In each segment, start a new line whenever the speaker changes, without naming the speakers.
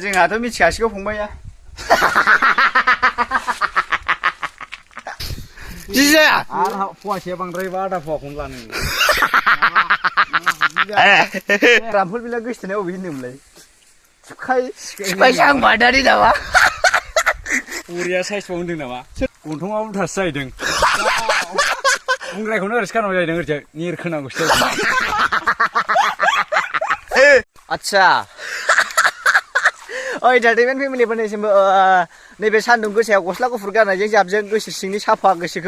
जोंहाथ' मिथिखासिगौ फंबाया जिजाया
आरो फवासेया बांद्रायबा आधा फवाखौनो लानो
रामफल बिला गोसथोनाया अबे होनदोंमोनलाय सिफायसो आं बादारि नामा
बरिया साइसआव होनदों नामा गन्थङा उल्थासो जाहैदों बुंग्रायखौनो ओरैसो खानांगौ जाहैदों ओरैजाय नेरखोनांगौसो
आच्छा एन्टारटेनमेन्ट फेमिलिफोरनिसिमबो नैबे सान्दुं गोसायाव गस्ला गुफुर गाननायजों जाबजों गोसो सिंनि साफा गोसो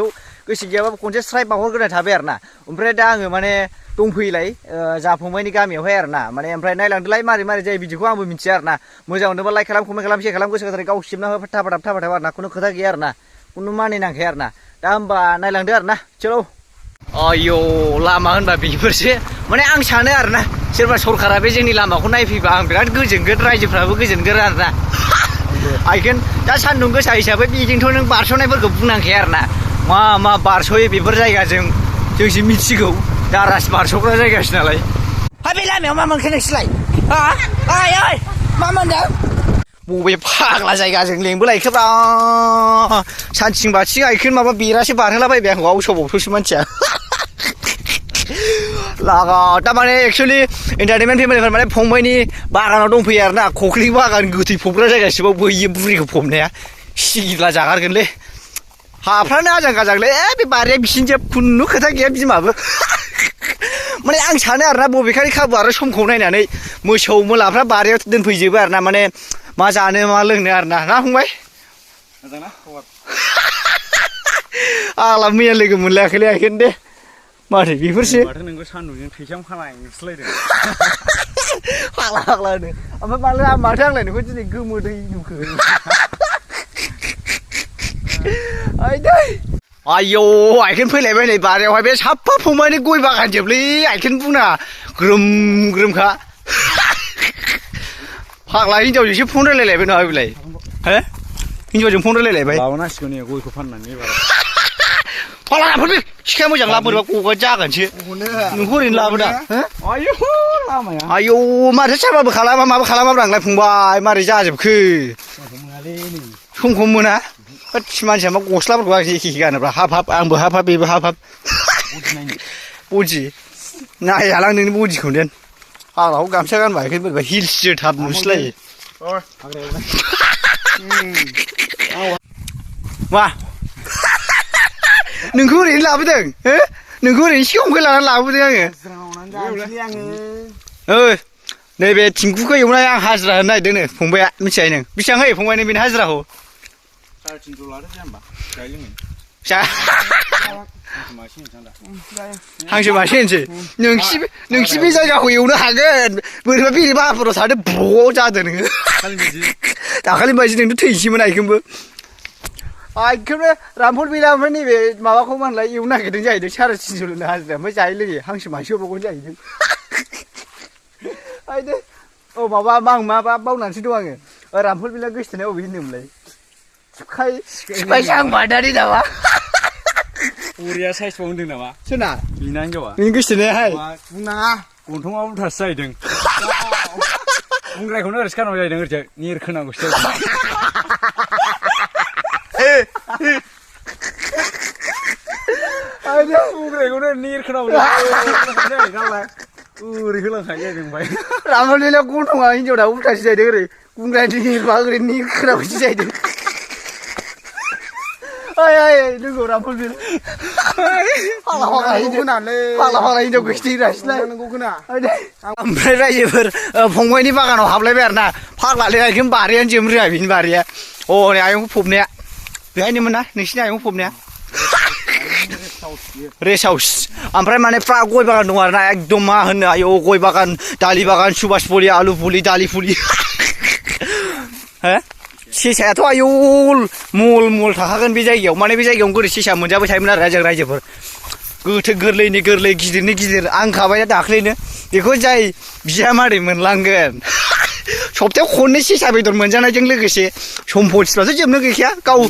गैयाबाबो खनसे स्राय बावहरग्रोना थाबाय आरो ना ओमफ्राय दा आङो माने दंफैलाय जाफंबायनि गामियावहाय आरो ना माने ओमफ्राय नायलांदोलाय मारै मारै जायो बिदिखौ आंबो मिथिया आरो ना मोजां मोनदोंबा लाइक खालाम कमेन्ट खालाम शेयार खालाम गोसो गोथारै गाव सिबना हो थाबाथाब आरो ना खुनु खोथा गैया आरो ना खुनु मानिनांखाया आरो ना दा होमबा नायलांदो आरो ना चलो आयौ लामा होनबा बेफोरसो माने आं सानो आरो ना सोरबा सरकारा बे जोंनि लामाखौ नायफैबा आं बिराद गोजोनगोन रायजोफ्राबो गोजोनगोन आरो ना आइकेन दा सान्दुं गोसा हिसाबै बेजोंथ' नों बारस'नायफोरखौ बुंनांखाया आरो ना मा बारस'यो बेफोर जायगाजों जोंसो मिथिगौ दारास बारस'ग्रा जायगासो नालाय हा बे लामायाव मा मोनखो नोंसोरलाय ओइ मा मोनदों बबे फाग्ला जायगाजों लेंबोलायखोब्रा सानथिं बाथिं आइकेन माबा बेरासो बारहोलाबायबाय आंखौ आवसाव बावसोसो मानसिया लागा तारमाने एक्सुवेलि एन्टारटेनमेन्ट फेमिलिफोर माने फंबायनि बागानाव दंफैयो आरो ना खख्लिं बागान गोथै फबग्रा जायगासिबाव बैयो बुरिखौ फबनाया सिगिला जागारगोनलै हाफ्रानो आजां गाजांलै बे बारिया बिसिनिजोब खुनु खोथा गैया बिमाबो माने आं सानो आरो ना बबेखानि खाबु आरो समखौ नायनानै मोसौ मोलाफ्रा बारियाव दोनफैजोबो आरो ना माने मा जानो मा लोंनो आरो ना फंबाय
मोजांना खबर
आला मैया लोगो मोनलायाखैलै आइकेन दे माथो बेफोरसो
माथो नोंखौ सान्दुंजों थैसाम खानाय नुस्लायदों
फाग्ला फाग्लानो ओमफ्राय माथो आंलाय नोंखौ दिनै गोमोदै नुखो आयौ आइकेन फैलायबाय नै बारियावहाय बे साफा फंबायनि गय बागान जोबलै आइकेन बुंना ग्रोम ग्रोमखा फाग्ला हिनजावजोंसो फन रायलायलायबाय नामा बेलाय हो हिनजावजों फन रायलायलायबाय
लाबोनांसिगौ नै गयखौ फाननानै एबार
फाग्ला लाबोदो सिखाया मोजां लाबोदोबा गगा जागोनसो नोंखौ ओरैनो लाबोदा
आयौ लामाया
आयौ माथो साबाबो खालामा माबो खालामाब्रा आंलाय फंबाय मारै जाजोबखो समखौ मोना मानसिया मा गस्लाफोरखौ आं एखे गानोब्रा हाब आंबो हाब बेबो हाब बडि नायालां नोंनि बडिखौ देन फाग्लाखौ गामसा गानबाय बोरैबा हिल्ससो थाब नुस्लायो मा नोंखौ ओरैनो लाबोदों हो नोंखौ ओरैनो सिगाङाव लानानै लाबोदों आङो नैबे थिंखुखौ एवनाय आं हाजिरा होनो नागिरदोंनो फंबाया मिथिबाय नों बेसेबां होयो फंबाय नों बेनि हाजिराखौ
350 लादो जाम्बा जाय लोङो
हांसो मासे होनसै नोंसि बे जायगाखौ एवनो हागोन बोरैबा बेरे बाहाफोराव थादो ब' जादों नोङो दाखालि बायदि नोंथ' थैसैमोन आइखोमबो रामफल बिला ओमफ्राय नैबे माबाखौ मा होनलाय एवनो नागिरदों जाहैदों 350 लोंनो हाजिरा ओमफ्राय जायै लोङै हांसो मासे होबावगोन जाहैदों आइदो माबा आं माबा बावनानैसो दं आङो रामफल बिला गोसथोनाया अबे होनदोंमोनलाय सिफायसो आं बादारि नामा
बरिया साइसआव होनदों नामा
सोरना
बिना हिनजावा
नोंनि गोसथोनायाहाय
बुंनाङा गन्थङा उल्थासो जाहैदों बुंग्रायखौनो ओरैसो खानांगौ जाहैदों ओरैजाय नेरखोनांगौसो बुंग्रायखौनो नेरखोनांगौ ओरै होलांखायो जाहैदों ओमफ्राय
रामफलनिया गन्थङा हिनजावना उल्थासो जाहैदं ओरै बुंग्रानि नेरबा ओरै नेरखोनांगौसो जाहैदों नोंगौ रामफल बिल फाग्ला हिनजाव गोसथोग्रासोलाय ओमफ्राय रायजोफोर फंबायनि बागानाव हाबलायबाय आरो ना फाग्लालै आइखोन बारियानो जोबनो रोङा बिनि बारिया नै आयंखौ फबनाया बेहायनोमोन ना नोंसिनि आयंखौ फबनाया रेस्ट हाउस ओमफ्राय माने फ्रा गय बागान दं आरो ना एकदम मा होनो आयौ गय बागान दालि बागान सुबास फुलि आलु फुलि दालि फुलि हो सेसायाथ' आयौ मल थाखागोन बे जायगायाव माने बे जायगायावनो गोरै सेसा मोनजाबाय थायोमोन आरो जों रायजोफोर गोथो गोरलैनि गोरलै गिदिरनि गिदिर आं खाबायना दाख्लैनो बेखौ जाय बिजामादै मोनलांगोन सप्तायाव खननै सेसा बेदर मोनजानायजों लोगोसे सम्पथिफ्राथ' जोबनो गैखाया गाव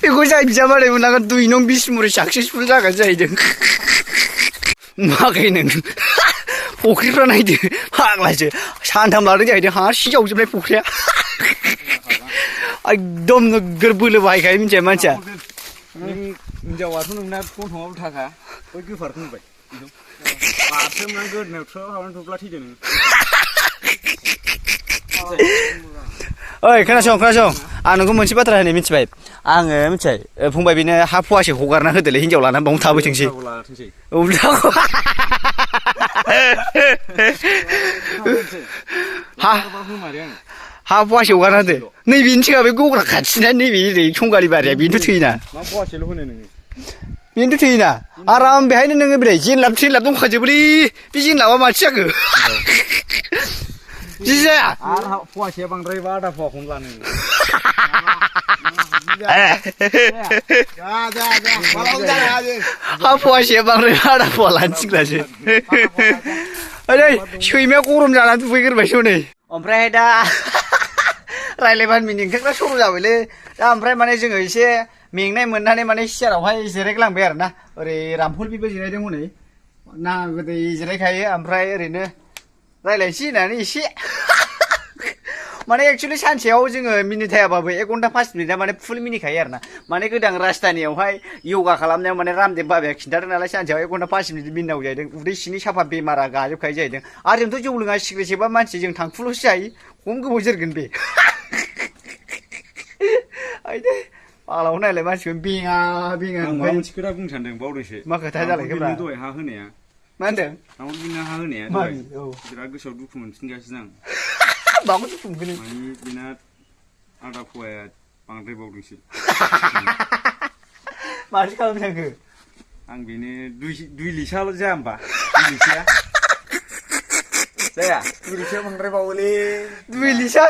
बेखौ जाय बिजामादै मोनलांगोन 2 नं बिसमुरि साक्सेसफुल जागोन जाहैदों माखै नों फुख्रिफ्रा नायदो फाग्लासो सानथाम लादों जाहैदों हारसिं जावजोबनाय फुख्रिया एकदम नोगोर बोलो बाहायखायो मिथिया मानसिया
हिनजावाथ' नोंना गन्थङाव थाखा बै गोफारखौ नुबाय बारसोमनानै गोदोनायाव थ्र' हाबनानै थब्ला थैदों नोङो
ओइ खोनासं आं नोंखौ मोनसे बाथ्रा होनो मिथिबाय आङो मिथिबाय फंबाय बेनो हा फुवासे हगारना होदोलै हिनजाव लानानै बावनो थाबोथोंसै हा फुवासे हगारना होदो नैबेनि सिगां बे गग्रा खाथिना नैबे ओरै संगालि बारिया बेनोथ' थैयोना
मा फवासेल' होनो नोङो
बेनोथ' थैयोना आराम बेहायनो नोङो बेलाय जेनलाब थेनलाब दंखाजोबोलै बे जेनलाबा माथो जाखो जि जाया
आरो फवासेया बांद्रायबा आधा फवाखौनो लानो
हा फवासेया बांद्राय आधा फवा लानोसिग्रासो ओरै सैमाया गरम जानानै दुगैग्रोबायसो हनै ओमफ्राय दा रायलायबानो मिनिं ओंखारग्रा सर' जाबायलै दा ओमफ्राय माने जोङो एसे मेंनाय मोननानै माने सियारावहाय जिरायग्लांबाय आरो ना ओरै रामफल बिबो जिरायदों हनै ना गोदै जिरायखायो ओमफ्राय ओरैनो रायलायनोसै होननानै एसे माने एक्सुवेलि सानसेयाव जोङो मिनिथायाबाबो 1 घन्टा 5 मिनिटआ माने फुल मिनिखायो आरो ना माने गोदान राजधानियावहाय यगा खालामनायाव माने रामदेब बाबाया खिन्थादों नालाय सानसेयाव 1 घन्टा 5 मिनिट मिनिनांगौ जाहैदों उदै सिंनि साफा बेमारा गाजोबखायो जाहैदों आरो जोंथ' जौ लोङा सिग्रेट सोबा मानसि जों थांखुल'सो जायो खम गोबाव जोरगोन बे आयदै पागलाव नायलाय मानसिखौ बेङा
आं माबा मोनसे खोथा बुंनो सानदों बावदोंसो
मा खोथा जालायखोब्रा
दहाय हा होनाया
मा होनदों
रावबो हा होनाया दहाय बिराद गोसोआव दुखु मोनफिनगासिनो आं
माखौ दुखु मोनखो
माने बेना आधा फवाया बांद्राय बावदोंसो
माथो खालामनो थांखो
आं बेनो दुइ लिटारल' जाया होमबा दुइ लिटारा जाया दुइ लिटारा बांद्राय बावोलै
2 लिटार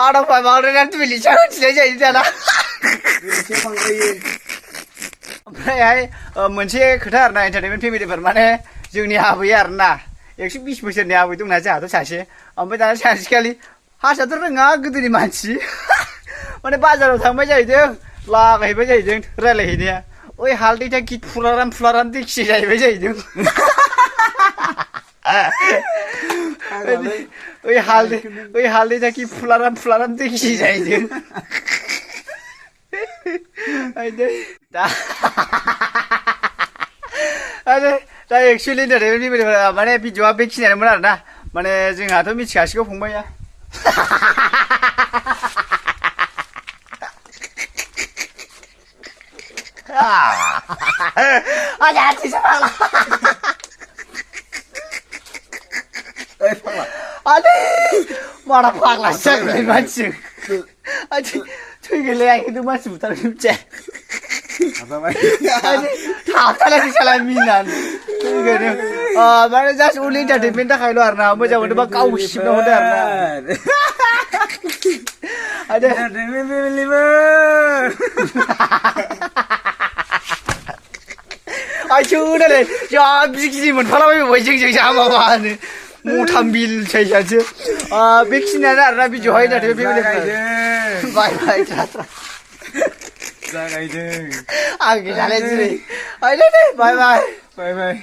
आधा फवा बांद्रायना 2 लिटार होनथिनाय जायो दाना
2 लिटारा बांद्रायो
ओमफ्रायहाय मोनसे खोथा आरोना एन्टारटेनमेन्ट फेमिलिफोर माने जोंनि आबै आरोना 120 बोसोरनि आबै दंना जोंहाथ' सासे ओमफ्राय दाना सानसेखालि हारसाथ' रोङा गोदोनि मानसि माने बाजाराव थांबाय जाहैदों लागायबाय जाहैदों रायलायहैनाया ओइ हालदैथा गित फुलाराम देखिसे जाहैबाय जाहैदों ओइ हालदैथा गित फुलाराम देखिसे जाहैदों दा एक्सुवेलि एन्टारटेनमेन्ट माने भिडिअआ बेखिनियानोमोन आरो ना माने जोंहाथ' मिथिखासिगौ फंबाया माना फाग्लासो जागोनलै मानसि थैगोनलै आं खिन्थु मानसि बुथारनो मिथिया थाबथालायसै साला मिनानै थैगोन माने जास्ट अनलि एन्टारटेनमेन्टनि थाखायल' आरो ना मोजां मोनोबा गाव सिबना हरदो आरो ना आइसो नालाय जा बिगिनि मोनफालाबायबाय जोंजों जामाबानो मथामबिल साइजासो बेखिनियानो आरोना भिडिअ'हाय एन्टारटेनमेन्ट बाय
जागायदों
आं गैलालै दिनै बाय बाय